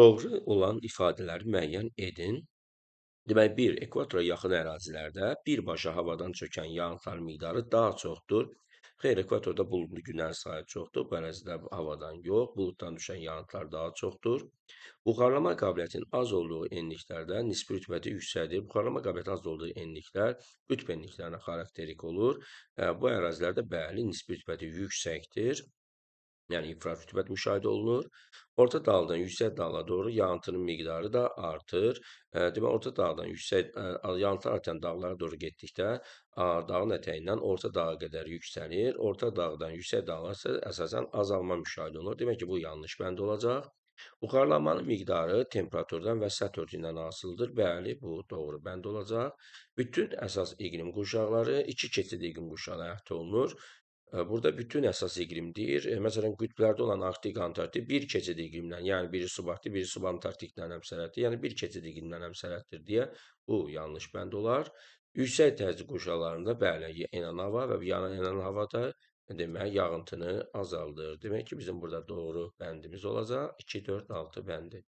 Doğru olan ifadələri müəyyən edin. Demək, 1. Ekvatora yaxın ərazilərdə birbaşa havadan çökən yağıntıların miqdarı daha çoxdur. Xeyr, ekvatorda buludlu günlərin sayı çoxdur. Bu ərazidə havadan yox, buluddan düşən yağıntılar daha çoxdur. Buxarlama qabiliyyətinin az olduğu enliklərdə nisbi rütubəti yüksəkdir. Buxarlama qabiliyyəti az olduğu enliklər qütb enliklərinə xarakterik olur. Bu ərazilərdə bəli, nisbi rütubəti yüksəkdir. Yəni infrarütubət müşahidə olunur. Orta dağdan yüksək dağla doğru yağıntının miqdarı da artır. Demək, orta dağdan yüksək yağıntı artan dağlara doğru getdikdə dağın ətəyindən orta dağa qədər yüksəlir. Orta dağdan yüksək dağlar isə əsasən azalma müşahidə olunur. Demək ki, bu yanlış bənd olacaq. Buxarlanmanın miqdarı temperaturdan və səth örtüyündən asılıdır. Bəli, bu doğru bənd olacaq. Bütün əsas iqlim qurşaqları iki keçid iqlim qurşağına əhatə olunur. Burada bütün əsas iqlim deyir. Məsələn, qütblərdə olan Arktik, Antarktik bir keçid iqlimdən, yəni biri subarktik, biri subantarktiklə həmsərhəddir, yəni bir keçid iqlimdən həmsərhəddir deyə bu yanlış bənd olar. Yüksək təzyiq qurşaqlarında bəli, enən hava və enən havada demək yağıntını azaldır. Demək ki, bizim burada doğru bəndimiz olacaq. 2, 4, 6 bəndi.